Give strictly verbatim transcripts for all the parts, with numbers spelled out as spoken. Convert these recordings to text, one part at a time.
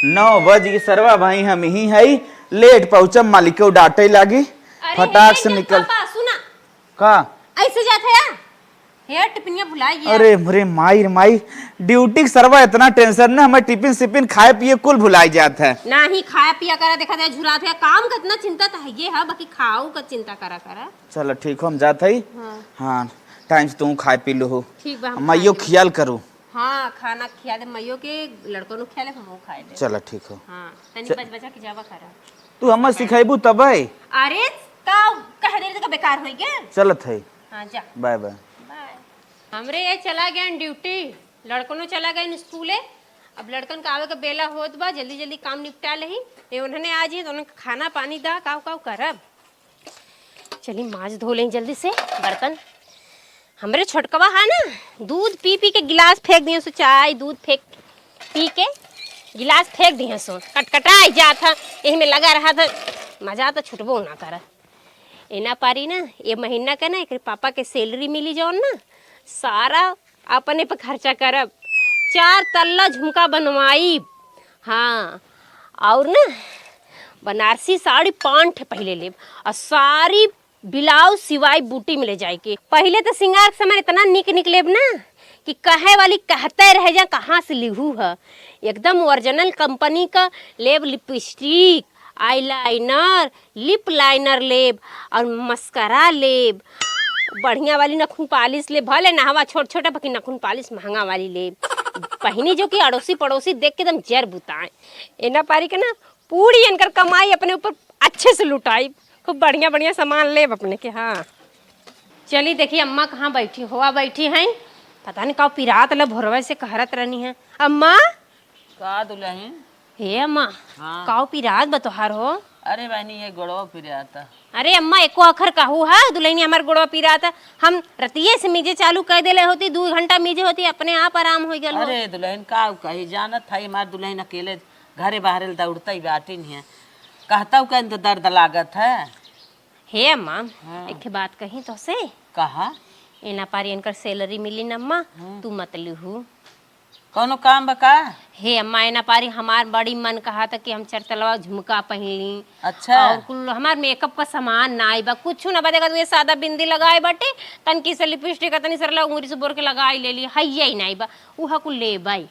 नौ बज गई सरवा भाई, हम यहीं है, लेट पहुँचब, मालिको डांटे लागी। अरे फटाक हे से जब निकल। पापा, सुना। का? ऐसे जात है यार? हे टिफिनिया भुला गया। अरे, अरे माई रे माई, ड्यूटी के सरवा इतना टेंशन ना, हमें टिफिन सिफिन खाए पिए कुल भुलाई जात है। नाही खाया पिया करा, देखा जाए झुरात है, काम का इतना चिंता तो है ये है, बाकी खाऊ का चिंता करा करा। चलो ठीक हो, हम जात है। हाँ। हाँ, टाइम से तू खाए पी लो हो। ठीक बा, हम माइयो खा लेब। खियाल करू। हाँ, खाना खिया दे माइयो के, लड़कों नु खिया ले, हमहू खाए ले। चलो ठीक हो। हाँ, तनी च- बच बचा के जावा करा। तू हमें सिखाइबू तब है। अरे, का कह दे तो बेकार होई गे। चलत है। हाँ, जा। Bye bye. बाय। हमरे ये चला गए ड्यूटी, लड़कनो चला गए स्कूले। अब लड़कन का आवे के बेला होत बा, जल्दी जल्दी काम निपटा लेही। ये उन्होंने आज ही तो उन्हें खाना पानी दा, काऊ काऊ करब। चली माज धो लें जल्दी से बर्तन। हमरे छोटकवा है ना, दूध पी पी के गिलास फेंक दियो सो, चाय दूध फेंक पी के गिलास फेंक दियो सो, कटकटाई जात है। यही में लगा रहा था, मजा तो छुटबो ना करा। एना पारी ना, ये महीना का ना, एकरे पापा के सैलरी मिली जौन ना, सारा अपने पे खर्चा करब। चार तल्ला झुमका बनवाइब। हाँ, और ना, बनारसी साड़ी पाँच ठे पहले लेब, और सारी ब्लाउज सिवाई बूटी में ले जाए के। पहले तो सिंगार के सामान इतना निक निक लेब ना, कि कहे वाली कहते रह जा, कहाँ से लिहू ह। एकदम ओरिजिनल कंपनी का लेब लिपस्टिक, आईलाइनर, लिप लाइनर लेब और मस्करा लेब, बढ़िया वाली नखुन पालिश लेब। भले नहवा छोट छोट है, बाकी नखुन पालिश महंगा वाली लेब। पहिनी जो कि अड़ोसी पड़ोसी देख के एकदम जर बुताए। एना पारी के ना, पूरी इनकर कमाई अपने ऊपर अच्छे से लुटाई, खूब बढ़िया बढ़िया सामान लेब अपने के। हाँ, चली देखी अम्मा कहाँ बैठी, होआ बैठी हैं, पता नहीं का पिरात ल भोरवा से कहरत रहनी है। अम्मा, का दुलहिन? हे अम्मा, हाँ। काऊ पिरात बा तोहार हो? अरे बहनी, ये गोड़वा पिरात। अरे अम्मा, एको अखर कहू है, दुलहिनी हमार गोड़वा पिरात। हम रतिये से मीजे चालू कर देले होती, दू घंटा मीजे होती, अपने आप आराम हो गल हो। अरे दुलहिन, का कही, जानत है हमार दुलहिन अकेले घरे बाहरे दौड़ते ही बाटिन है, कहता हूँ कहीं तो दर्द लागत है। हे अम्मा, हाँ। एक ठे बात कही तोसे। कहा? एना पारी इनकर सैलरी मिली न अम्मा, हम्म। तू मत लिहू। कौनो काम बा का? हे अम्मा, एना पारी हमार बड़ी मन कहा था कि हम चरतलवा झुमका पहन ली। अच्छा। और कुल हमार मेकअप का सामान ना आई बा, कुछ ना बा। देखा तू ये सादा बिंदी लगाए बाटे, तनकी से लिपस्टिक, तनी सरला उंगरी से बोर के लगाई ले ली, है यही ना आई बा, उहा कुल ले बाई।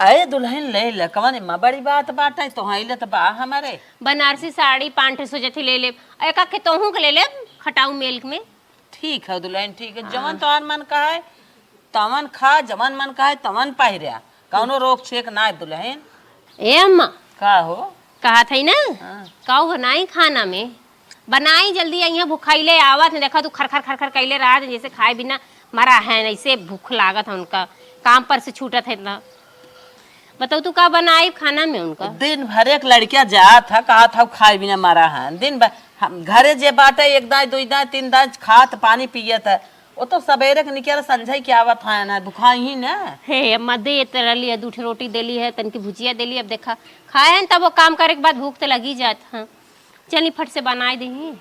अरे दुलहिन ले ले, कवन एमा बड़ी बात बाटे, तोहई ले त बा हमरे। बनारसी साड़ी पाँच ठे सोचत ही ले लेब, एक आध के तोहू के ले लेब, खटाऊ मेल में। ठीक है दुलहिन, ठीक है, हाँ। जवन तोहार मन कहे, तवन खा, जवन मन कहे, तवन पहिरे, कौनो रोक छेक ना है दुलहिन। ए अम्मा। का हो? कहा था ना, हाँ। का हो नाई खाना में? बनाई जल्दी, यहाँ भुखाइले आवत हैं, देखा तू खर खर खर खर कैले रहा, जैसे खाए बिना मरा है, ऐसे भूख लागत है उनका, काम पर से छूटत है इतना। बताओ तू का बनाई खाना में उनका? दिन भर एक लड़किया जात है, कहा था खाए बिना मरा है, दिन भर हम घरे जे बाटे एक दाई, दो दाई, तीन दाई खात पानी पियत है, वो तो सबेरे के निकल संझई के आवत है ना, भुखाई ही ना। हे अम्मा, देत रहली है, दू ठे रोटी देली है, तनकी भुजिया देली, अब देखा खाए हैं तब वो काम करे के बाद भूख तो लगी जात है। चली फट से बनाई देही।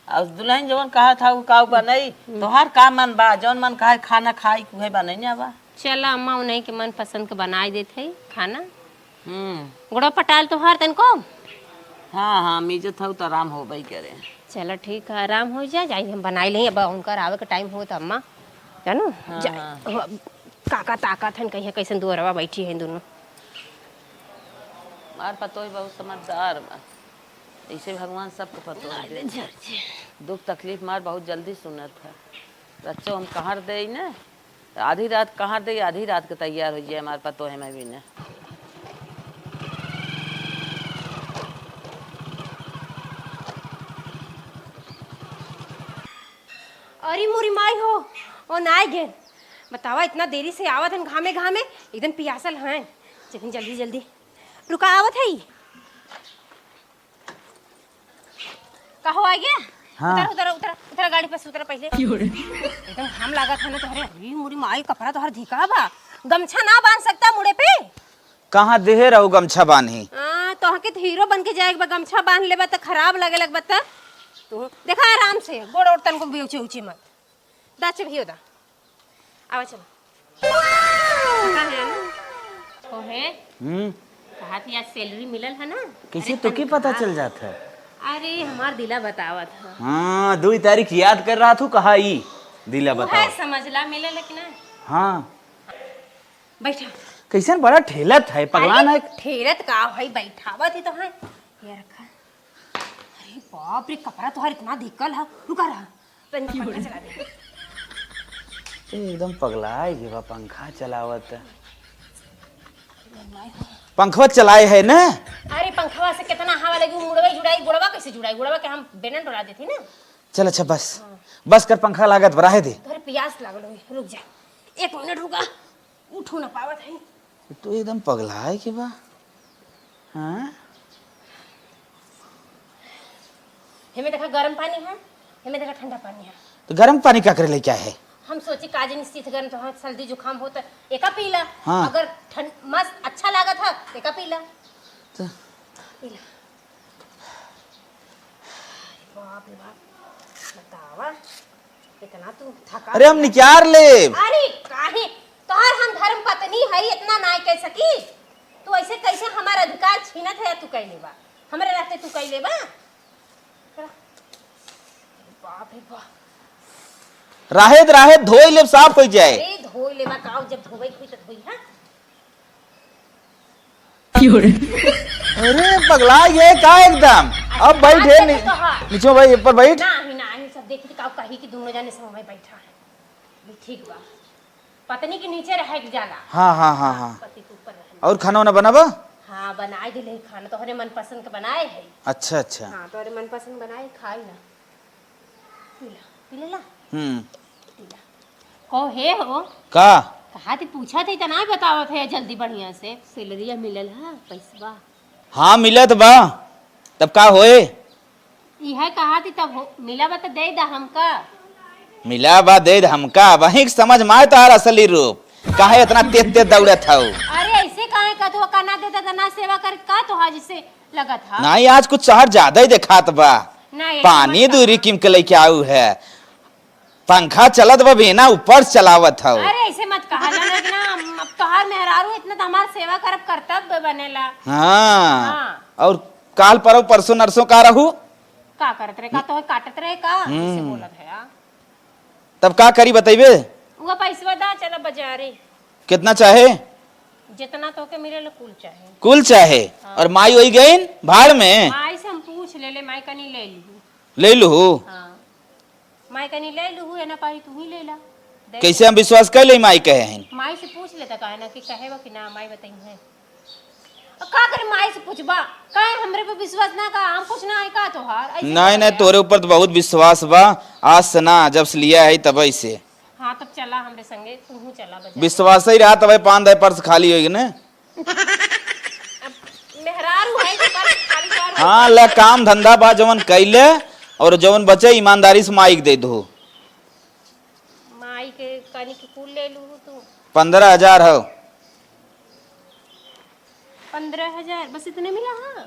और दुलहिन जवन कहा था उ काऊ बनाई, हम्म। तोहार का मन बा, जौन मन कहे खाना खाई उहे बनाई ना बा। चला अम्मा, उन्हीं के मन पसंद के बनाई देत है खाना। हम्म। गोड़वा पटाल तोहार तनको? हाँ, हाँ, मिजत हऊ त आराम होबई करे। चला ठीक है, आराम हो जा, जाई हम बनाई लेही, अब उनकर आवे के टाइम होत अम्मा, जानू? हाँ, जा, हाँ। अब काका ताकत हन, कहिया कैसन दुअरवा बैठी हैं दुनों। मार पतोह बहुत समझदार बा। ऐसे भगवान सबको पतोह दे। दुख तकलीफ मार बहुत जल्दी सुनत है। रच्चो हम कहर देई ना, तो आधी रात कहर देई, आधी रात के तैयार हो जाए हमार पतोह में भी ना। अरे मोरी माई हो, ओ नाय गेन। बतावा, इतना देरी से आवत हन घामे घामे, एकदम पियासल हैं। चली जल्दी जल्दी। रुका, आवत है। का हो, आ गया? हाँ। उतर, उतर, उतर, उतर, गाड़ी पर से उतर पहले। एकदम घाम लागत है ना तोहरे। अरे मोरी माई, कपड़ा तोहर धिका बा, गमछा ना बांध सकता मुड़े पे? कहाँ देहे रहू गमछा बांधी? हाँ, तोहके तो हीरो बन के जाए के बा, गमछा बांध लेबा त खराब लगे लगबा त। तू देखा आराम से, गोड़ ओड़ तनको भी ऊंचे ऊंचे मत। दा चढ़ियो दा। आवा चल। कहाँ है ना? ओहे। हम्म। कहा थी आज salary मिलल है ना? कैसे अरे तोके पता चल जात है? अरे हमार दिला बतावत है। हाँ, दुई तारीख याद कर रहा थू, कहा ई दिला बताओ। समझ ला मिलल है कि ना? हाँ। बैठा। कैसन बड़ा ठेलत है, पगला अरे, ना है। ठेलत का है, बैठावत ही तो है। ये रखा। अरे बाप रे, कपड़ा तोहार इतना धिकल है, रुका रहा। पंखा, पंखा चला दे। ए, एकदम पगलाए गे बा, पंखा चलावत। पंखवा चलाए है ना? अरे पंखवा से कितना हवा लगी, मुड़वा जुड़ाई, गोड़वा कैसे जुड़ाई? गोड़वा के हम बेलन डोला देती ना। चल अच्छा बस, हाँ। बस कर, पंखा लागत बा, रहे दे। तोहरे प्यास लागल होई, रुक जा, एक मिनट रुका। उठो ना पावत है। तो एकदम पगलाए के बा। हाँ? हेमे देखा गरम पानी है, हेमे देखा ठंडा पानी है। तो गरम पानी का करे लेके आए है? हम सोची का जनी शीत गरम तो हाँ, सर्दी जुकाम हो तो एका पी ला। हाँ। अगर ठंड मस्त अच्छा लागत है तो एका पी ला। तो पी ला। बाप रे बाप, बतावा, इतना तू थका अरे, हम निकार लेब। अरे, काहे? तोहार हम धर्म पत्नी है, इतना नाय कह सकी। तू ऐसे कैसे हमार अधिकार छीनत है, तू कह लेबा? हमरे रहते तू कह लेबा? बाप रे बाप। राहेद, राहेद, धोई लेब, साफ हो जाए। अरे, धोई लेबा का, जब धोवे के हुई तो धोई, हाँ? अरे पगला ये का एकदम। अब बैठ है अच्छा, नी-, तो हाँ। नीचे भाई ऊपर बैठ। नाही, नाही, सब देखी का कही कि दोनों जाने सब में बैठा है। ठीक बा। पत्नी के नीचे रहे के जाला। हाँ, हाँ, हाँ, हाँ। पति के ऊपर रहे। और खाना वाना बनाबा? हाँ, बनाए दिले खाना, तोहरे मनपसंद के बनाए है। अच्छा, अच्छा। हाँ, तोहरे मनपसंद बनाए, खाई ना। पी ला, पी लेला? हम्म। पी ला। कहो हे हो? का? कहा थी पूछा थी त ना बतावत है जल्दी बढ़िया से। सैलरिया मिलल है, पैसवा? हाँ, मिलत बा। तब का होए? इहे कहा थी तब हो, मिला बा त दे दा हमका। मिला बा दे दा हमका, वहीं के समझ में आए तोहार असली रूप। काहे इतना तेज तेज दौड़त हऊ? अरे ऐसे काहे का तू का ना देता त ना सेवा कर का तोहार जिसे लगत हा? नहीं, आज कुछ शहर ज्यादा ही देखात बा। नहीं, ऐसे पानी मत कहा। दूरी किम के लेके आऊ है। पंखा चलत बा बिना ऊपर चलावत हऊ। अरे ऐसे मत कहा जाना कि ना, हम अब तोहार मेहरारू इतना तो हमार सेवा करब कर्तव्य बनेला। हाँ। हाँ। और काल परव परसों नरसों का रहू? का करत रहे? का तोहे काटत रहे का? हम्म। ऐसे बोलत है यार। तब का करी बतइबे? उहा पैसवा दा, चला बजारे। कितना चाहे? जितना तोके मिले कुल चाहे। कुल चाहे? हाँ। और माई वही गईन भाड़ में? माई से हम पूछ ले ले, माई कनी ले लू। ले लू? हाँ। माई कनी ले लू, है ना पाई तू ही ले ला। दे। कैसे हम विश्वास कर ले माई कहे हैं? माई से पूछ लेता काहे ना कि कहे बा कि ना, माई बताई है। अब का करे माई से पूछबा? काहे हमरे पे विश्वास ना का? हम कुछ ना है का तोहार? ऐसे नहीं, नहीं, तोरे ऊपर तो बहुत विश्वास बा। आज से ना, जब से लिया है तब से। हाँ, तब चला हमरे संगे, तू हूँ चला बजा। विश्वास ही रहा तब पान दे पर्स खाली होई ने। अब मेहरारू है तो पर्स खाली तो और हाँ, होता ले है। काम धंधा बा जवन कैले और जवन बचे ईमानदारी से माई के दे दो। माई के कनी के कुल ले लू तू। पन्द्रह हजार हो। पन्द्रह हजार बस इतने मिला? हाँ,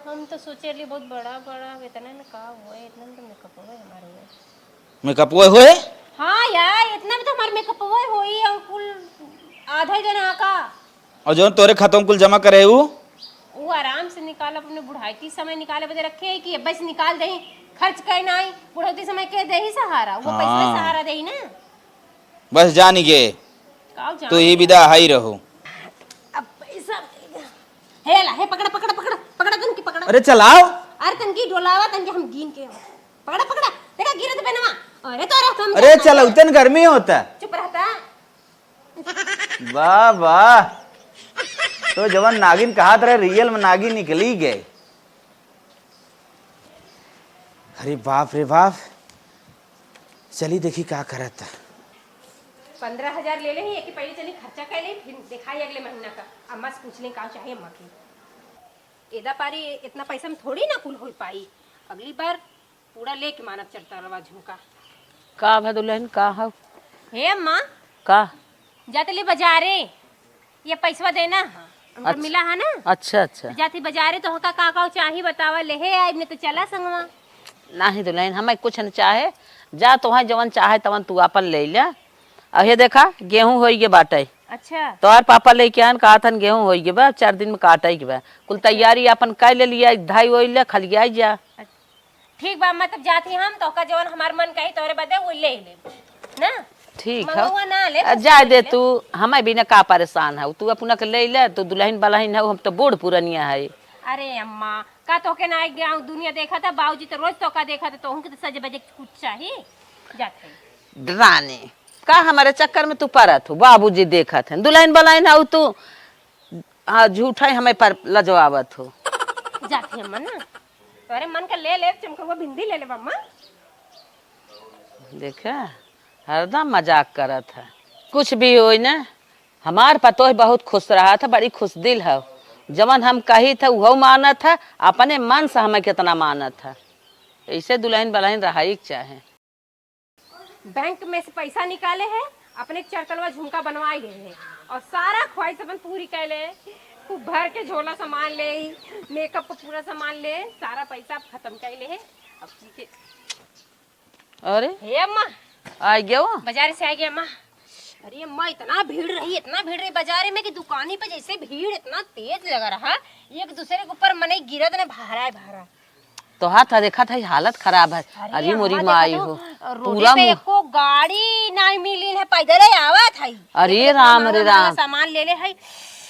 हम तो सोचे रही बहुत बड़ा बड़ा, इतने में का हुआ, इतने में तो मेकअप हुआ हमारे हुआ। मेकअप हुआ हुए? हाँ यार, इतना में तो हमार मेकअप हुआ होई और कुल आधा ही जना का। और जौन तोरे खाता में कुल जमा करे उ? उ आराम से निकाल, अपने बुढ़ाई के समय निकाले बदे रखे है कि अब बस निकाल देही, खर्च करे ना आई, बुढ़ौती समय के देही सहारा, वो पैसा हाँ। सहारा देही ना। बस जानी गे, का जान तू ही गया? विदा हाई रहो। अब पैसा हे ला, हे पकड़ा, पकड़ा, पकड़ा, पकड़ा तनकी पकड़ा। अरे चलाओ। अरे तनकी डोलावा, तनकी हम गिन के। पकड़ा, पकड़ा, देखा गिरत बेनवा। अरे तो अरे हम अरे चला, उतन गर्मी होता। चुप रहता। वाह, वाह। तो जवन नागिन कहात रहे, रियल में नागिन निकली गए। अरे बाप रे बाप। चली देखी का करत। पन्द्रह हजार ले ले ही, एक ही पहले चली खर्चा कर ले, फिर दिखाई अगले महीना का। अम्मा से पूछ लें का चाहे अम्मा के। एदा पारी इतना पैसा में थोड़ी ना कुल हो पाई। अगली बार पूरा लेके मानब चरतरवा झुमका। का भा दुल्हन, का हव? हे अम्मा। का? जाते ले बाजारे, ये पैसवा देना है, हमको अच्छा। मिला है ना? अच्छा, अच्छा। जाती बाजारे तो का, का, का चाही बतावा, ले हे आइब, नहीं तो चला संगवा। नाही दुल्हन, हमें कुछ न चाहे, जा तोहे जवन चाहे तवन तू आपन ले ले। अहे देखा, गेहूं होई गे बाटे। अच्छा। तोहर पापा लेके आन, कहत हन गेहूं होई गे बा, चार दिन में काटे के बा। कुल अच्छा। तैयारी अपन कर ले लिया, धाई ओई ले, खलियाई जा। अच्छा। ठीक बा अम्मा, तब जात ही हम, तोहका जवन हमार मन कही तोहरे बदे वो ले ले ना। ठीक है। मंगवा ना ले, अ, बस जाए ले दे ले। तू, हमें बिना का परेशान है, तू अपना के ले ले, तू दुल्हन बलहन है, हम तो बूढ़ पुरनिया है। अरे अम्मा, का तोहके ना एक गाँव दुनिया देखा था, बाबूजी तो रोज तोहका देखा था, तोहू के तो सजे बजे कुछ चाही। जात है। रानी, का हमारे चक्कर में तू परत हो? बाबूजी देखत हैं, दुल्हन बलहन हऊ तू, हाँ, झूठा ही हमें पर लजवावत हो। जात है अम्मा ना, तोरे मन का ले ले, चमकौआ बिंदी ले ले अम्मा। देखा, हरदम मजाक करत है। कुछ भी होई ना, हमार पतोह बहुत खुश रहत है, बड़ी खुश दिल है। जवन हम कही था, उहो मानत है, अपने मन से हमें कितना मानत है। ऐसे दुल्हन बलहन रहाई के चाहे। बैंक में से पैसा निकाले है, अपने चार तलवा झुमका बनवाई ले है, और सारा ख्वाहिश अपन पूरी कर ले। खूब भर के झोला सामान ले, मेकअप का पूरा सामान ले, सारा पैसा खत्म कर ले है। अब ठीक है। अरे, हे अम्मा, आ गया वो? बाजार से आ गया अम्मा। अरे अम्मा, इतना भीड़ रही, इतना भीड़ रही बाजार में कि दुकानी पे जैसे भीड़ इतना तेज लगा रहा, एक दूसरे के ऊपर मनई गिरत ने, भारा है भारा। तो हाथ देखा था, हालत खराब है। अरे अरे अम्मा, मोरी देखा माई तो, हो, रोडे पूरा पे मुंह एको गाड़ी नहीं मिली है, पैदल ही आवत है। अरे एकरे राम, इतना अरे महंगा महंगा राम। सामान ले ले है।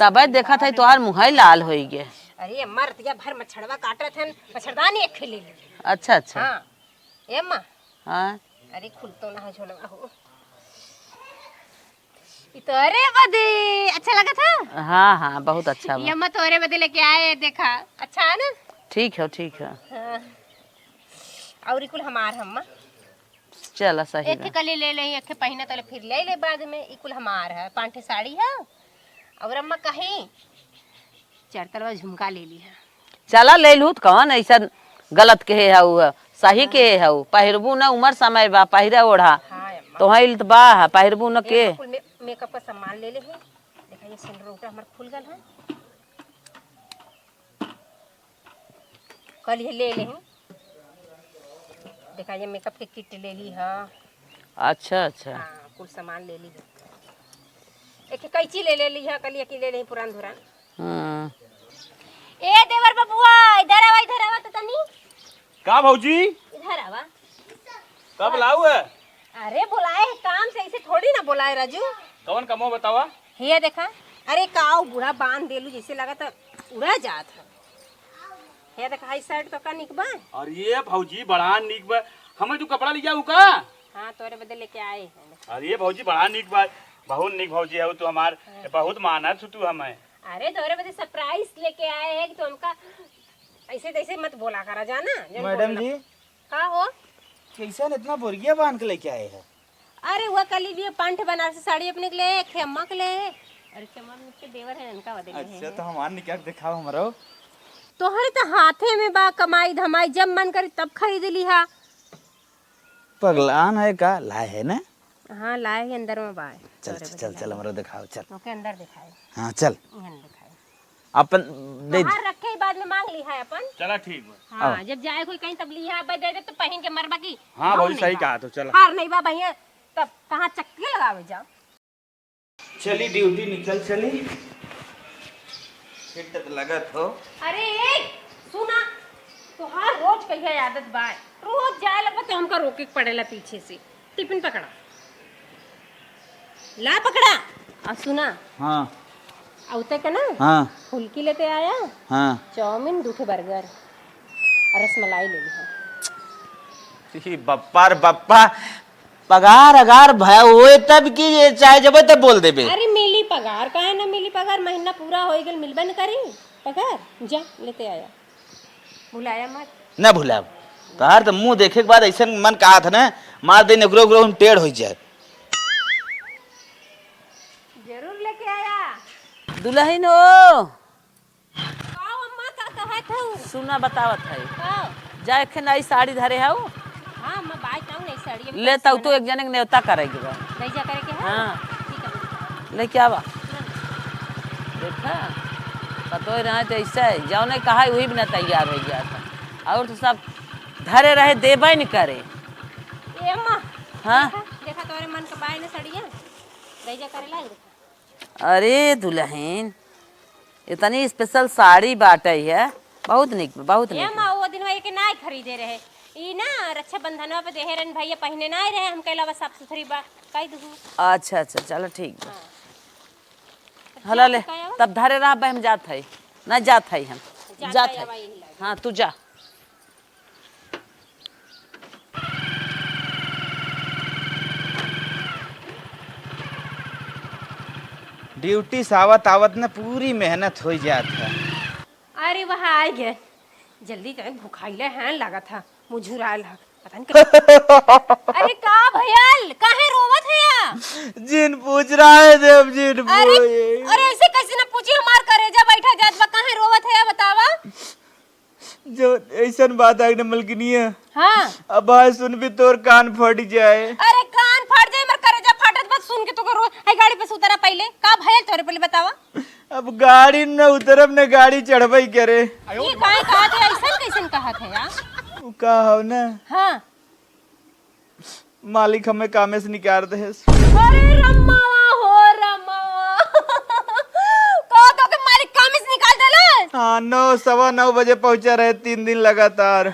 तबे देखा था, तोहार मुँह ही लाल होई गे। अरे अम्मा, रतिया भर मच्छरवा काट रहे थे, मच्छरदानी एक ले ले। अच्छा, अच्छा। हाँ। ए अम्मा। हाँ। अरे खुल तो ना है झोलवा हो। ई तोरे बदे अच्छा लगा था? हाँ, हाँ, बहुत अच्छा बा। ये अम्मा तोरे बदे लेके आए, देखा। अच्छा है ना? ठीक है, ठीक है। हाँ। और ई कुल हमार है अम्मा। चला, सही एक बा। ठे कली ले ले, एक ठे पहिना तले फिर ले ले बाद में। ई कुल हमार है, पाँच ठे साड़ी है। और अम्मा कहीं चार तलवा झुमका ले ली है। चला ले लूँ, त कौन ऐसा गलत कहे हऊ, सही हाँ। कहे हऊ, पहिरबू न, उमर समय बा, पहिरा ओढ़ा। हाँ, अम्मा। तोहइल त बा, पहिरबू न ये के। अम्मा, कुल मे-, मेकअप का सामान ले ले है। देखा, ये सिंदूर उठा हमार खुल गल है। कल ये ले ले हूँ। देखा, ये मेकअप के किट ले ली है। अच्छा, अच्छा। हाँ, कुल सामान ले ली है। एक कैंची ले, ले ली है, कल ये की ले ले पुरान धुरान। हाँ। ए देवर बबुआ, इधर आवा, इधर आवा तो तनी। का भौजी? इधर आवा। का बुलाऊ है? अरे बुलाए है काम से, ऐसे थोड़ी ना बुलाए राजू। कौन कमो बतावा? हे देखा, अरे का उ बूढ़ा बांध देलू, जैसे लगा त उड़ा जात है। हे देखा, हाई शर्ट तो का निक बा? अरे भौजी, बड़ा निक बा। हमें तू कपड़ा लिया हूँ का? हाँ, तोरे बदे लेके आए हैं। अरे भौजी, बड़ा निक बा, बहुत निक भौजी है तू हमार, हाँ। बहुत मानत तू हमें। अरे तोरे बदे सरप्राइज लेके आए हैं कि तू हमका ऐसे तैसे मत बोला करा, जाना? जन मैडम बोलना। जी। का हो? कैसन इतना बोरिया बांध के लेके आए हैं? अरे, वह कली भी पांठ बनारसी साड़ी अपने के लिए, खेम्मा के लिए। अरे, खेम्मा में के देवर है, इनका बदे लिए अच्छा, हैं। तो हमार निकाल के दिखाओ हमरो। तोहरे तो हाथे में बा कमाई धमाई, जब मन करी तब खरीद लिहा। पगलान है का? लाए है ना? हाँ, लाए है, अंदर में बा। चल, तोरे चल, बदे चल, लाए। हमरो दिखाओ, चल। ओके, अंदर दिखाए। हाँ, चल। एहन दिखाए। अपन दे दे। बाहर रखे ही बाद में मांग ली है अपन। चला ठीक बा। हाँ, आओ। जब जाए कोई कहीं तब लिहा, अब दे दे तो पहिन के मरबा की। हाँ, हम भौजी नहीं सही बा। कहा तो, चला। हार नहीं बा भैया, तब कहाँ चक्की लगावे जाओ। चली ड्यूटी निकल चली। फिट तो लगत हो। अरे ए, सुना, तोहार रोज कहिया आदत बा, रोज जाए लगबा तो हमका रोके के पड़ेला पीछे से। टिफिन पकड़ा। ला पकड़ा। आ सुना। हाँ। औते के ना? हाँ। फुल्की लेते आया। हाँ। चाउमीन, दू ठे बर्गर। और रसमलाई ले लिहा। ई बप्पा रे बप्पा, पगार अगार भया होए तब की ये चाहे जबे तब बोल देबे। अरे मिली पगार, काहे ना मिली पगार? महीना पूरा होई गेल, मिलबे न करी पगार। जा, लेते आया। भुलाया मत। ना भुलाब। तोहार तो मुंह देखे के बाद ऐसे मन कहा था ना, मार दे नगरो उगरो हम टेढ़ हो जाए। जरूर लेके आया। दुल्हन हो। का अम्मा, का कहत हऊ? सुना, बतावत है। का? जा, एक नई साड़ी धरे हऊ। हाँ, अम्मा, बाय टाउन नई साड़ी, अभी ले, तऊ तो एक जने के नेवता करे के बा। ले जा करे के है? हाँ। ठीक है। लेके आवा। तुरंत। देखा, पतोह रहे तो ऐसा है, जौने कहा है, वही बिना तैयार हो गया था। और तो सब धरे रहे, देबे न करे। ए अम्मा, हाँ? देखा, देखा तोरे मन के बाय न सड़िया, गैजा करे लाई देखा। अरे दुलहिन, इतनी special साड़ी बाटइ है, बहुत निक, बहुत ए निक। माँ, वो दिन वही के नाई खरीदे रहे, ई ना रक्षाबंधनवा पे देहे रहन भइया, पहिने नाई रहे, हम कहला बस साफ सुथरी बा, कह दू। अच्छा, अच्छा, चलो ठीक बा। हाँ। हला ले, तब धरे रहा बा, हम जात हई, ना जात हई हम, जात जात हई। आवा यही लागे। हाँ, तू जा। ड्यूटी से आवत आवत न पूरी मेहनत होइ जात है। अरे, वहाँ आइ गए, जल्दी जाए, भुखाइले हैं, लागत है, मुझुराइल है, पता नहीं का। अरे का भयल, काहे रोवत है या? जिन पूछ रहा है देव, जिन अरे, पूछ। अरे ऐसे कैसे ना पूछी, हमार करेजा बैठा जात बा, काहे रोवत है या बतावा? जो ऐसन बात आग ने मलकिनिया। हाँ। अब आज सुन भी तोर कान फट जाए। अरे कान फट जाए, मर करेजा फाटत बात सुन के तो रो। आई गाड़ी पे से उतरा पहले। का भयल तोरे पहले बतावा? अब गाड़ी न उतरब न गाड़ी चढ़बई करे। ये काहे कहत है, ऐसन कैसन कहत है यार? उ का हो ना? हाँ। मालिक हमें कामे से निकाल देहेस। अरे रम्मावा हो रम्मावा। का तो के मालिक कामे से निकाल देला? हाँ, नौ, सवा नौ बजे पहुँचा रहे, तीन दिन लगातार।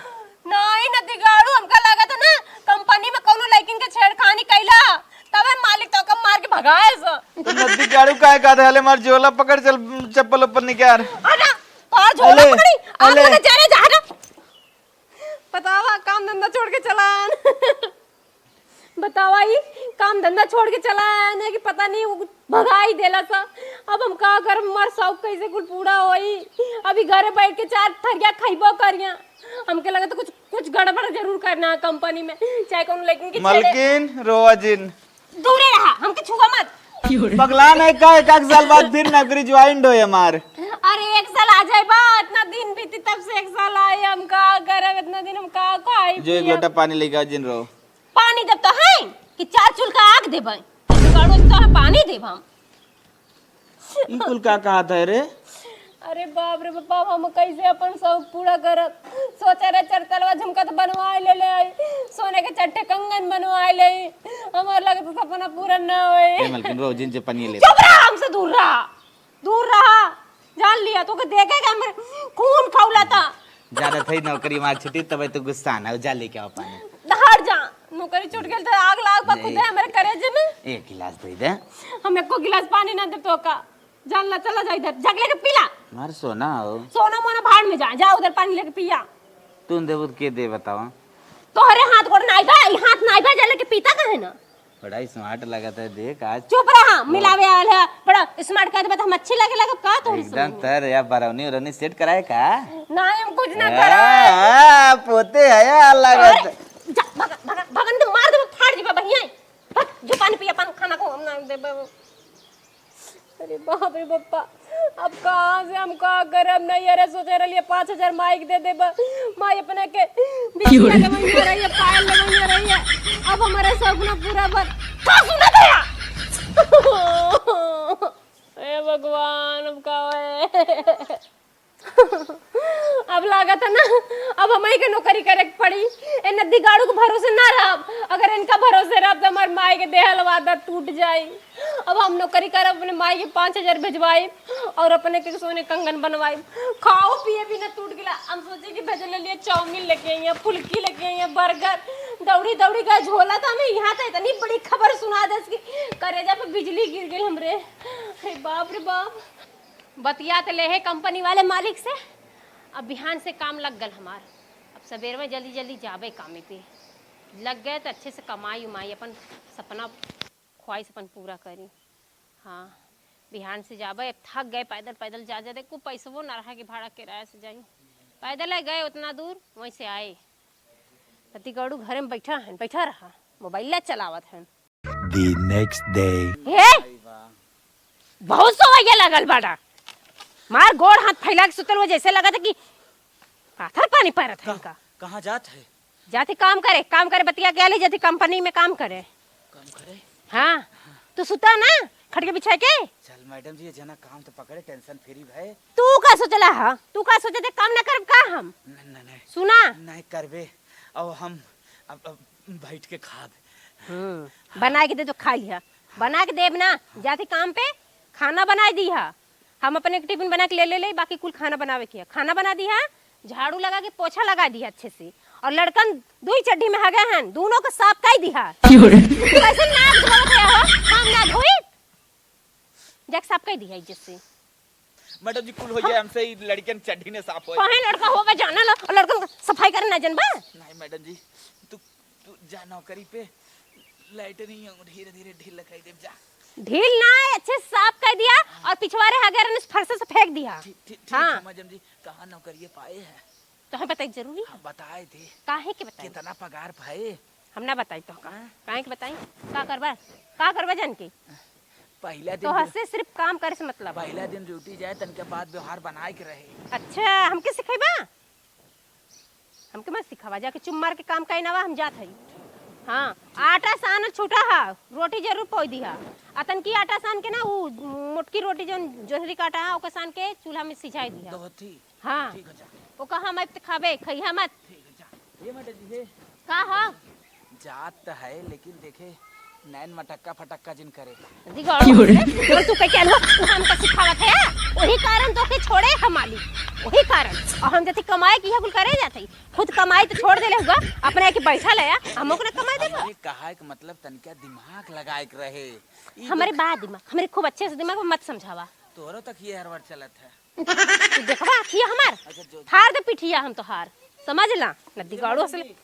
नहीं न दिगाड़ू, हमका लागत है ना, कंपनी में कौनो लड़किन के छेड़खानी कैला, तबे मालिक तो का मार के भगाए स। तो न दिगाड़ू काहे कहत है, हले मार झोला पकड़, चल चप्पल ऊपर निकाल। हटा, तोर झोला अले, पकड़ी, आप अले। लोग जा रे, जा हटा। बतावा, काम धंधा छोड़ के चला आन। बतावा, ई काम धंधा छोड़ के चला आन है कि पता नहीं, वो भगाई देला सा। अब हम का करब, हमार शौक कैसे कुल पूरा होई? अभी घरे बैठ के चार थरिया खइबो करिया। हमके लगे तो कुछ, कुछ गड़बड़ जरूर करना है कंपनी में, चाहे कौन लेकिन के छेड़े। मलकिन, रोवा जिन। दूरे रहा, हमके छुआ मत। पगला नहीं का, एक आध साल बाद फिर नौकरी ज्वाइन होए हमार। अरे एक साल आ जाए बा, इतना दिन बीती तब से एक साल आए, हम का करब, इतना दिन हम का खाई जो एक पियब? लोटा पानी लेके आओ, जिन रहो। पानी देब तो है कि चार चूल्हा आग देबै, बिगाड़ो तो है, पानी देब हम। ई कुल का कहत है रे? अरे बाप रे बाप, हम कैसे अपन शौक पूरा करब? सोचे रहे चरतलवा झुमका तो बनवाए ले ले आई, सोने के चट्टे कंगन बनवाए ले आई। हमार लगे तो सपना पूरा ना होए। ए मलकिन, रो जिन से पनिया ले। चुप रहा, हमसे दूर रहा, दूर रहा। जान लिया, तोके देखे के हमरे खून खौला था। ज्यादा थई नौकरी मार छुट्टी, तबे तो गुस्सा ना हो, जा लेके आओ पानी। हट जा, नौकरी छूट गेल तो आग लाग बा नहीं। खुदे हमरे करेजे में। एक गिलास दे दे। हम एको गिलास पानी ना दे तो का। जान ला, चला जा इधर, जाके लेके पी ला। मार सोना हो। सोना मोना भाड़ में जा, जा उधर पानी लेके पिया। तू देबू तो के दे बतावा? तोहरे हाथ गोड़ नाई बा, ई हाथ नाई बा, जा लेके पीता काहे ना? बड़ा ही smart लगत है, देख आज। चुप रहा, मिलावे आयल है, बड़ा smart कहत बा, तो हम अच्छी लगे लगब का तोहरी एकदम समझ में? तर या बरौनी उरौनी set कराए का? ना, हम कुछ ना हाँ, कराए। हाँ, पोते है यार लगत। अरे, जा, भगा, भगा, भगा, नहीं तो मार देबो, फाड़ देबो बहिया। हट, जो पानी पिया, पान खाना को हम ना देबो। अरे बाप रे बप्पा, अब कहाँ से हम का करब? नहीं, अरे सोचे रहलिए पाँच हजार माई के दे देबा, माई अपने के बिछिया लगवइया रही है, पायल लगवइया रही है, अब हमारे सपना पूरा भर का सुना गया। हे भगवान, अब का होए? अब लागत है ना, अब हमही के नौकरी करे के पड़ी। ए नद्दी गाड़ू के भरोसे ना रहब। अगर इनका भरोसे रहब, तो हमार माई के देहल वादा टूट जाई। अब हम नौकरी करब, अपने माई के पाँच हजार भेजवाई और अपने के सोने कंगन बनवाई। खाओ पिए भी ना टूट गेला। हम सोचे कि भेजले लिए चाउमीन लेके आई है, फुल्की लेके आई है, बर्गर। दौड़ी दौड़ी गए झोला था में, यहाँ तो इतनी बड़ी खबर सुना देस कि करेजा पे बिजली गिर गई हमरे। अरे बाप रे बाप। बतिया त लेहे कंपनी वाले मालिक से, अब बिहान से काम लग गल हमार। अब सबेर में जल्दी जल्दी जाबे कामे पे। लग गए त अच्छे से कमाई उमाई, अपन सपना ख्वाहिश अपन पूरा करी। हाँ, बिहान से जाबे, अब थक गए पैदल पैदल जा जा, देखो पैसवो ना रहा कि भाड़ा किराया से जाई। पैदल है गए उतना दूर, वहीं से आए। पति गौड़ू घरे में बैठा है, बैठा रहा, मोबाइल चलावत है। The next day। हे! बहुत सोवैया लगल बाड़ा। मार गोड़ हाथ फैला के सुतल हुआ, जैसे लगत है कि पाथर पानी परत है का-, इनका। कहाँ जात है? जाती काम करे, काम करे, बतिया के आली, जाती कंपनी में काम करे। काम करे? हाँ, तू सुता ना, खटिया बिछा के। चल मैडम जी, ये जना काम तो पकड़े, tension free भए। तू का सोचला हा? तू का सोचते काम ना करब का हम? न-, न-, नहीं। सुना? नहीं करबे, अब हम अब, अब बैठ के खाब। हम्म, हाँ। बना के दे तो खा लिहा। बना के देब ना, जाती काम पे, खाना बनाइ दिहा। हम अपने के टिफिन बना के ले ले ले, बाकी कुल खाना बनावे के है। खाना बना दिहा, झाड़ू लगा के पोछा लगा दिहा अच्छे से। और लड़कन दुई चड्ढी में हगे हन, दोनों के साफ कइ दिहा। क्यों रे? तू कैसे ना धोवत है हो? हम ना धोई, जाके साफ कइ दिहा इज्जत से। मैडम जी, कुल होइ जाए हमसे, ई लड़कन चड्ढी ने साफ होइ। कहीं लड़का होबे जाना लो, और लड़कन के सफाई करे ना जनबा? नहीं मैडम जी, तू तू जा नौकरी पे, लैट्रिन धीरे धीरे ढील लगाई देब जा। ढील ना, अच्छे से साफ कइ दिहा और पिछवारे हगे रहन फरसे से फेंक दिहा। ठीक ठीक ठीक हाँ। है मैडम जी, कहाँ नौकरिये पाए हैं? तोहे बताई जरूरी है? हाँ, बताए थे। काहे के बताई? कितना पगार पाए? हम ना बताई तोहका। हाँ? काहे के बताई? का करबा? का करबा जान के? पहला दिन तोहसे सिर्फ काम करे से मतलब। पहला दिन ड्यूटी जाए, तनके बात व्यवहार बनाए के रहे। अच्छा, हमके सिखेबा? हमके मत सिखावा, जाके चुप मार के काम कइ नावा, हम जात हई। हाँ, आटा सान छूटा हा, रोटी जरूर पोइ दिहा। आ तनकी आटा सान के ना, उ मोटकी रोटी जौन जोहरी का आटा हा, ओके सान के चूल्हा में सिझाइ दिहा। दोहती। हाँ। ठीक है, जा। ओका हम अब खाबे, खइहा मत। ठीक है, जा। ये मैडम जी, हे। का हा? जात त है, लेकिन देखे, नैन मटक्का फटक्का जिन करे। दिगाड़ो क्यों रे? हमसे, जौन तू कह के आलू, तू हमका सिखावत है, वही कारण तोके छोड़े हम आली, वही कारण। और हम जति कमाए की है, कुल करे जात है, खुद कमाई तो छोड़ देले हुआ, अपने आके बैठा ले, हम ओकरे कमाए देबो। हमरे कहा के मतलब तनिका दिमाग लगाए के रहे। ई हमरे लोग बा दिमाग, हमरे खूब अच्छे से दिमाग में मत समझावा। तोहरो तक ये हरवर चलत है। तू देखबा अखिया हमार? अच्छा, जो फाड़ दे पिठिया हम तोहार, समझ ला, न दिगाड़ो असले।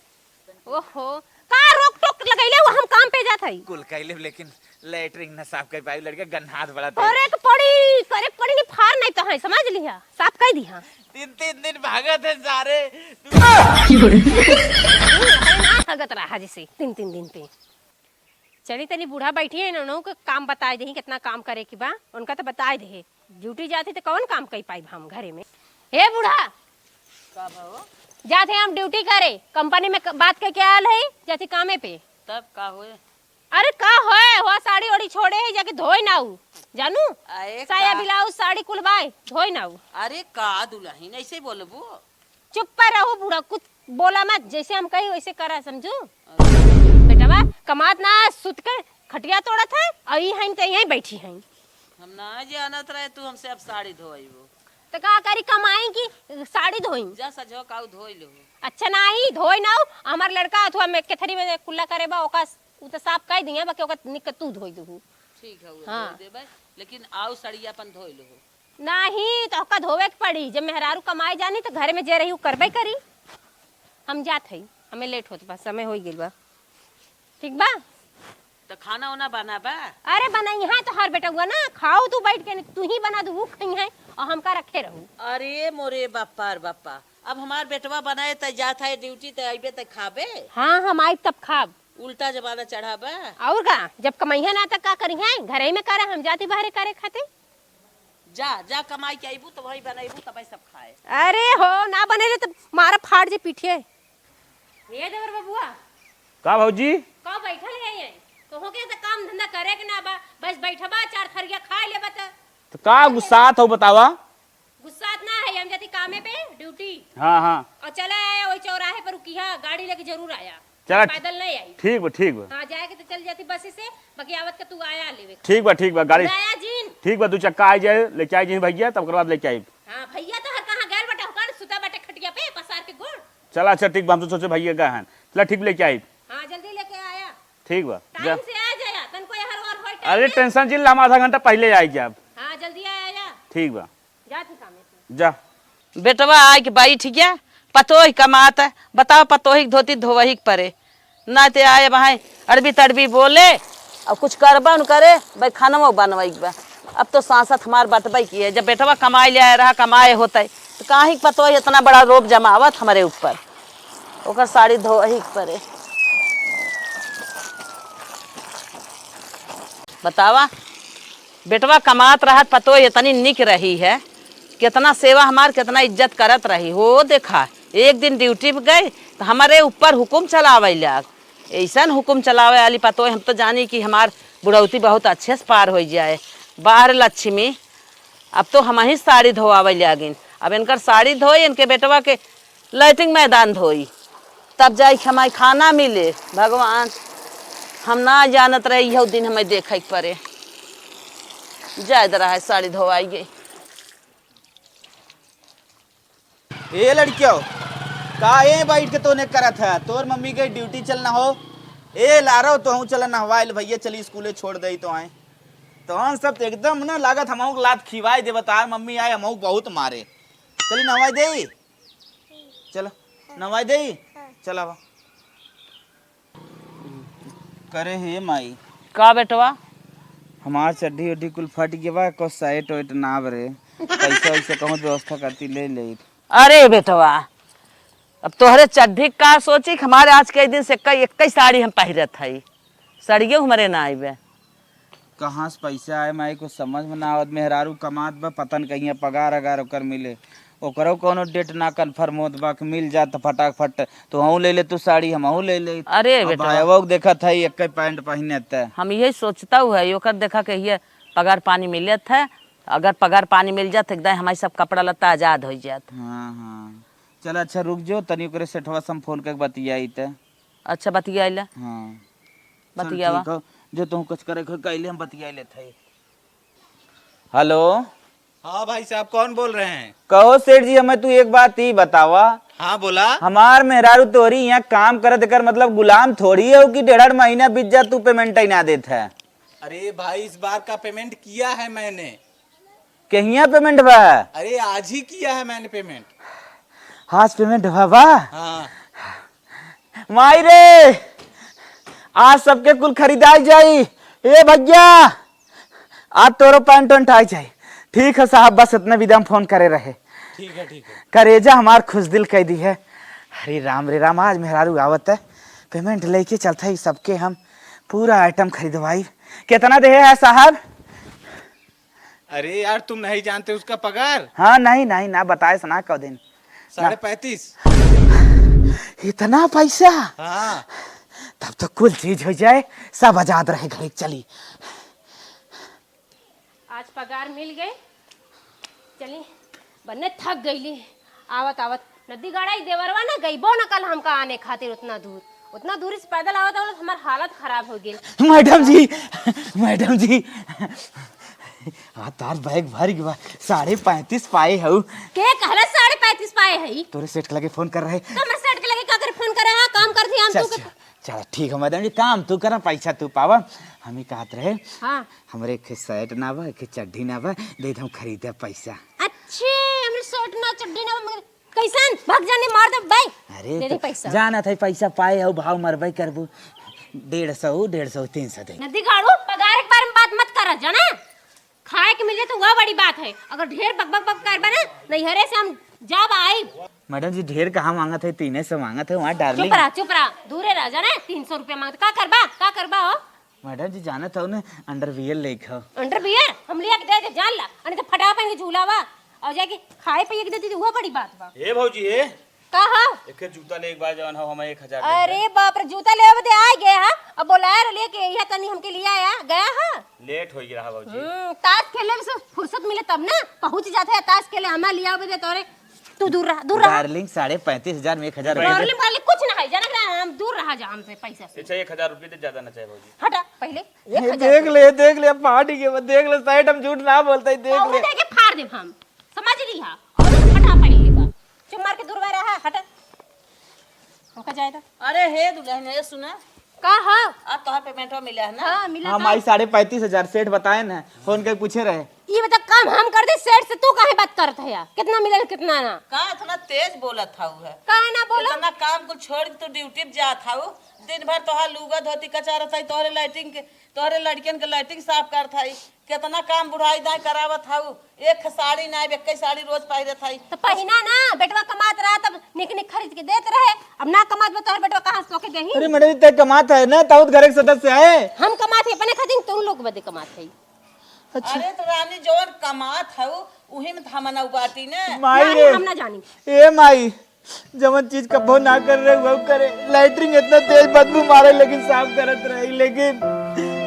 ओहो, का रोक टोक लगैले हो, हम काम पे जात हई। कुल कैले लेकिन लैट्रिन न साफ कर पाई, लड़का गन्हात बड़ा तेज। करे के पड़ी, करे के पड़ी, नहीं फार नहीं तो है, समझ लिहा, साफ कर दिहा। तीन तीन दिन भागत है सारे। ना भागत रहा जैसे तीन तीन दिन पे। चली तनी बूढ़ा बैठी है, उन्हों के काम बताए देही, कितना काम करे के बा, उनका तो बताए देहे। ड्यूटी जाती तो कौन काम कर पाई हम घरे में? हे बूढ़ा, का बा हो? जाते हम ड्यूटी करे, कंपनी में क-, बात करके आयल है, जाती कामे पे। तब का होए? अरे का होए, हुआ साड़ी ओड़ी छोड़े है, जाके धोए ना उ, जानू? आए साया का? ब्लाउज साड़ी कुल बाय, धोए ना उ। अरे का दुल्हन ऐसे बोलबो? चुप पर रहो बूढ़ा, कुछ बोला मत, जैसे हम कही वैसे करा, समझू? अच्छा। बेटवा कमात ना, सुत के खटिया तोड़त है, और ई हईन तो यहीं बैठी हईन। हम ना जानत रहे तू हमसे अब साड़ी धोइबो। तो का करी, कमाई की साड़ी धोई? जा सजो काऊ धोई लो। अच्छा नाही, धोई ना हो, हमार लड़का अथवा में केथरी में कुल्ला करे बा, ओका उ तो साफ कर दिया, बाकी ओका निक के तू धोई दू। ठीक है, वो हाँ। धोई देबे, लेकिन आऊ साड़ी अपन धोई लो। नाही, तोहका धोवे के पड़ी। जब मेहरारू कमाए जानी, तो घर में जे रही, उ करबे करी। हम जात हई, हमें लेट होत बा, समय होइ गइल बा। ठीक बा? तो खाना वाना बना बा? अरे, बनाई है तोहार बेटउआ ना, खाओ तू बैठ के, तू ही बना दू, उ खइहैं, और हमका रखे रहू। अरे मोरे बापा रे बापा, अब हमार बेटवा बनाए, त जात है ड्यूटी, त अइबे त खाबे? हाँ, हम आइब तब खाब। उल्टा जमाना चढ़ा बा। और का, जब कमइहैं ना, त का करिहैं? घरे में करे, हम जाती बाहरे करे खातिर। जा, जा कमाई के अइबू त वही बनइबू तबै सब खाए। अरे हो, ना बनइले त मारा फाड़ जे पीठिए। हे देवर बबुआ। का भौजी? का बैठल है ये? तोहो के त काम धंधा करे के ना बा, बस बैठबा चार थरिया खाए लेबा त। त का गुस्सात हो बतावा? गुस्सात ना है, हम जाती कामे पे ड्यूटी। हाँ, हाँ। और चला आया वही चौराहे पर रुकिहा, गाड़ी लेके जरूर आया। चला, पैदल नहीं आई। ठीक बा, ठीक बा। हाँ, जाए के तो चल जाती बस से, बाकी आवत का तू आया लेवे। ठीक बा, ठीक बा, गाड़ी। आया जीन। ठीक बा, दू चक्का आ जाए, लेके आई जी भैया, तब ओकर बाद लेके आई। हाँ, भैया तो हर कहाँ गैल बटा, हुकान सुता बटे खटिया पे, पसार के गोड़। चला, अच्छा, ठीक बा, हम तो सोचे भैया गए हैं। चला, ठीक, लेके आई। हाँ, जल्दी लेके आया। ठीक बा, जा। टाइम से आ जाया, तन कोई हर और होई टाइम अरे, में। टेंशन जिन ला, हम आधा घंटा पहले आई जाब। हाँ, जल्दी आया, आया। ठीक बा। जा ठीक काम है। जा। बेटवा आइ के बैठ गया, पतोह कमात, बताओ पतोह के धोती धोवही के परे। ना ते आए वहाँ अड़बी तड़बी बोले, और कुछ करबा न करे, भाई खानवा बनवाई के बा। अब तो सांसत हमार बटबई की है, जब बेटवा कमाए ले आए रहा, कमाए होते, तो काहे के पतोह इतना बड़ा रोब जमावत हमरे ऊपर, ओकर साड़ी धोवही के परे। बतावा। बेटवा कमात रहत पतोह इतनी निक रही है, कितना सेवा हमार, कितना इज्जत करत रही हो। देखा, एक दिन ड्यूटी पे गए तो हमरे ऊपर हुकुम चलावे लाग। ऐसन हुकुम चलावे वाली पतोह, हम तो जानी कि हमार बुढ़ौती बहुत अच्छे से पार हो जाए। बाहर लक्ष्मी, अब तो हम ही साड़ी धोआवे लागिन। अब इनकर साड़ी धोई, इनके बेटवा के लैट्रिन मैदान धोई, तब जाई के हमारे खाना मिले। भगवान, हम ना जानत रहे, यह दिन हमें देखे के पड़े। जाए दे रहा है, साड़ी धोवाई गई। ए लड़कियों, का ए बैठ के तोने करत है? तोर मम्मी के ड्यूटी चलना हो। ए लारो, तोहू चल नहवाइल भैया, चली स्कूले छोड़ देई तोहई। तोहन सब तो एकदम ना लागत हमहू के लात खिवाई दे, बताए मम्मी आए हमहू बहुत मारे। चली नहवाई देई, चलो नहवाई देई, चल आवा। करे हे माई। का बेटवा? हमार चड्ढी उड्ढी कुल फट गवा, को साइट वाइट नाव रे, पैसा वैसा कहूँ व्यवस्था करती ले ले। अरे बेटवा, अब तोहरे चड्ढी का सोची कि हमारे आज कई दिन से इक्का, इक्का साड़ी हम पहिरत हई, साड़ियों हमरे ना आइबे। कहाँ से पैसा आए माई, कुछ समझ में ना आवत। मेहरारू कमात बा, पता न कहिया पगार अगार ओकर मिले, ओकरो कोनो डेट ना कन्फर्म होत बा कि मिल जात फटाफट, तो हमहू ले ले तू साड़ी, हमहू ले ले। अरे अब बेटवा। भाईवा के देखत है, एक्के पैंट पहिने त। हम यही सोचता हुआ है, ओकर देखा के ये पगार पानी मिलत है, अगर पगार पानी मिल जात, एकदम हमारी सब कपड़ा लत्ता आजाद हो जात। हाँ, हाँ। चल अच्छा रुक जो, तनी ओकरे सेठवा से हम फोन करके बतियाई त। अच्छा, बतियाइला। हाँ। चल, बतियावा। ठीक हो, जो तुम कुछ करे हो, कैले हम बतिया लेते हैं। हेलो। हाँ भाई साहब, कौन बोल रहे हैं? कहो सेठ जी, हमें तू एक बात ही बतावा। हाँ, बोला। हमार मेहरारू तोरी यहाँ काम करत कर, मतलब गुलाम थोड़ी हो कि डेढ़ महीना बीत जा, तू पेमेंट ही ना देत है। अरे भाई, इस बार का पेमेंट किया है मैंने। कहिया पेमेंट बा? अरे, आज ही किया है मैंने पेमेंट। आज पेमेंट बा बा? हाँ। माई रे, आज सबके कुल खरीदाई जाई। ए भैया, आज तोरो पैंट वैंट आई जाई। ठीक है साहब, बस इतने विदा में फोन करे रहे। ठीक है, ठीक है। करेजा हमार खुश दिल कह दी है। अरे राम रे राम, आज मेहरारू आवत है, पेमेंट लेके चलता है सबके हम पूरा आइटम खरीदवाई। कितना देहे है साहब? अरे यार, तुम नहीं जानते उसका पगार? हाँ, नहीं, नहीं, ना बताए से ना कह दिन। साढ़े पैंतीस। इतना पैसा? हाँ। तब तो कुल चीज हो जाए, सब आजाद रहे, घड़ी चली। आज पगार मिल गए, चली, बन्ने थक गईली। आवत आवत नदी गाड़ा ही देवरवा ना गईबो ना कल हमका आने खातिर उतना दूर, उतना दूर से पैदल आवत आवत हमार हालत खराब हो गई। मैडम जी, मैडम जी, आ तार बैग भर गवा, साढ़े पैंतीस पाए हऊ। के कहला साढ़े पैंतीस पाए हई? तोरे सेठ के लगे फोन कर रहे। तो हमर सेठ के लगे का करे फोन करे? हाँ, काम करती हम चल, तू के चल, चल, ठीक है मैडम जी, काम तू करा, पैसा तू पावा। हम ही कहत रहे, हाँ। हमरे एक सेट ना बा, एक चड्ढी ना बा, दे दे हम खरीदे पैसा। अच्छे, हमरे सेट ना चड्ढी ना बा, मगर कैसन? भाग जाने मार दे भाई। अरे दे दे तो पैसा। जानत है पैसा पाए हो, भाव मरबे करबू। डेढ़ सौ, डेढ़ सौ, तीन सौ दे। नदी गाड़ू, पगार के बारे में बात मत कर, जाना? खाए के मिल जाए तो वह बड़ी बात है। अगर ढेर बक बक बक करबे ना, नैहरे से हम जब आई। मैडम जी, ढेर कहाँ मांगत है, तीने सौ मांगत है, वहाँ चुप डार्लिंग। रहा, चुप रहा, दूरे रह, जाना? तीन सौ रुपया मांगत, का करबा, का करबा हो? मैडम जी, जानत हो ना, अंडरवियर लेके हो। अंडरवियर हम लिया के दे दे, जान ला, अने तो फटा पाएंगे झूलावा, और जाके खाए पिए के दे दीदी, वह बड़ी बात बा। ए भौजी, ए। का हो? एक जूता ले, एक बार जवन हो, हमें एक हजार दे दे। अरे बाप रे, जूता ले बदे आ गया है, अब बोलाया रे लेके, यह तनी हमके लिया आया, गया है। लेट हो गया है भौजी। हम्म, ताश खेले में से फुर्सत मिले तब ना पहुंच जाते हैं ताश खेले, हमें लिया बदे तोरे। तू दूर रहा, दूर रहा। डार्लिंग, साढ़े पैंतीस हजार में एक हजार रुपया दे। डार्लिंग वार्लिंग कुछ ना है, जनक रहा, हम दूर रहा जा हमसे पैसा से। अच्छा, एक हजार रुपये दे, ज्यादा ना चाहे भौजी। हटा पहले। ये एक हजार देख रुपये। ले, देख ले, फाट गए, देख ले, साइड हम झूठ ना बोलते ही, देख बहुत ले। देख के फाड़ देब हम, समझ लिहा। और फटा पहले बा, चुप मार के दूर रहा, हटा। हमका जाए दो। अरे हे दुल्हन, ये सुना। का हो? अब तोहार पेमेंटवा मिला है ना? हाँ, मिला हाँ, था। माई, साढ़े पैंतीस हजार सेठ बताए ना, फोन करके पूछे रहे। ई बता, काम हम कर दे, सेठ से तू काहे बात करत है यार? कितना मिलल, कितना ना? का इतना तेज बोलत हऊ है? काहे ना बोलो? इतना काम कुल छोड़ के तू ड्यूटी पे जात हऊ, दिन भर तोहार लुगा धोती कचारत हई, तोहरे लैट्रिन के, तोहरे लड़कियन के लैट्रिन साफ करत हई, कितना काम बुढ़ाई दाई करावत हऊ, एक साड़ी ना, एक साड़ी रोज पहिरत हई। तो पहिना ना, बेटवा कमात रहा तब निक निक खरीद के देत रहे, अब ना कमात बा तोहर बेटवा कहाँ से तोके देही? अरे मैडम, ते कमात है ना, तब तो घर के सदस्य है। हम कमात है अपने खातिर, तुम लोग बदे कमात है। अच्छा। अरे तो रानी, जवन कमात हऊ, उही में तो हमन बाटी ना। माई ना, रे। हम ना जानी। ए माई, जवन चीज कबो ना कर रहे, वहू करे। लैट्रिन इतना तेज बदबू मारे, लेकिन साफ करत रही, लेकिन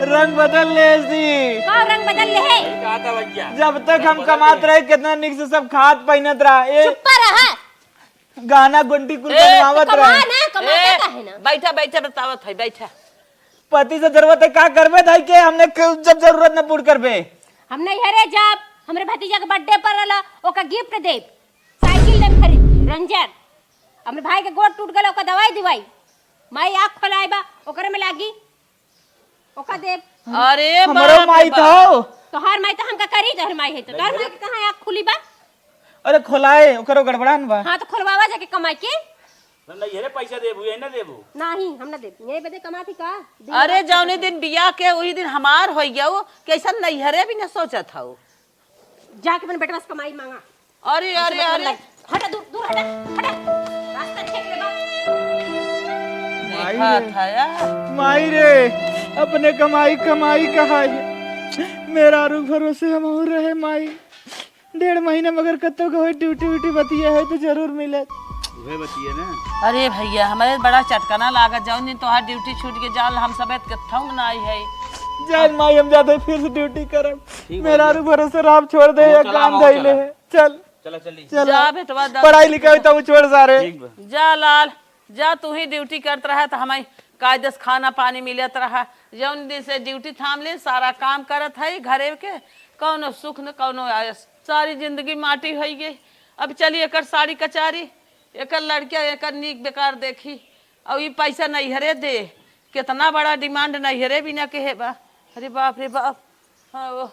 रंग बदल ले सी। का रंग बदल ले है? कहा था भैया? जब तक हम कमात रहे, कितना निक से सब खात पहिनत रहा। ए, चुप रहा। गाना गुंडी कुल ए, बनवावत कमा रहे। ना, कमाता ए, काहे ना? बैठा, बैठा, बतावत है, बैठा। पति से जरूरत है, का करबे धाई के? हमने क-, जब जरूरत न पूर्ण करबे। हम नैहरे जाब, हमरे भतीजा के बर्थडे पर रहला, ओका गिफ्ट देब, साइकिल देब खरीद, रेंजर। हमरे भाई के गोड़ टूट गला, ओका दवाई दिवाई, माई आँख खोलाए बा, ओकरे में लागी, ओका देब। अरे हमरो बाप रे माई तो बाप। हो। तोहार माई तो हमका करी, तोहर माई है तो तोहर माई के कहाँ आँख खुली बा? अरे खोलाए, ओकरो गड़बड़ान बा। हाँ तो खोलवावा जाके कमाई के। हम नैहरे पैसा देबू, यही ना देबू। नहीं, हम ना देब। यही बदे कमाती का? दिन अरे रात जौने दिन बियाह के वही दिन हमार हो गया, वो कैसन नैहरे भी न सोचत हौ। जाके अपन बेटवा से कमाई मांगा। अरे, हमसे अरे, मतलब अरे। लग-, हटा, दूर, दूर हटा, हटा। रास्ता छेक ले बा। देखा रे। था यार। माई रे, अपने कमाई, कमाई कहाँ है? मेहरारू भरोसे हम और रहे माई। डेढ़ महीना मगर कत्तो के होई ड्यूटी व्यूटी बतिया है तो जरूर मिलत। उहे बतिया ना। अरे भैया, हमारे बड़ा चटकना लागत, जौन दिन तोहार ड्यूटी छूट के जाल, हम सबे कत्थौ में ना आई है। जान माई, हम जाते फिर से ड्यूटी करब। ठीक बा, मेहरारू भरोसे राम छोड़ दे, हम एक चला, काम हम धइले चला। है। चल। चला, चली। चला। जा बेटवा, जा। पढ़ाई लिखाई तो छोड़ सारे। ठीक बा। जा लाल, जा, तू ही ड्यूटी करत रहा तो हमारी कायदे से खाना पानी मिलत रहा। जौन दिन से ड्यूटी थाम ले, सारा काम करत है घरे के, कौनो सुख न कौनो आयस। सारी जिंदगी माटी होई गई। अब चली एकर साड़ी कचारी, एकर लड़किया एकर नीक बेकार देखी। और ई पैसा नैहरे दे, कितना बड़ा डिमांड नैहरे भी ना कहे बा। अरे बाप रे बाप। हाँ, वो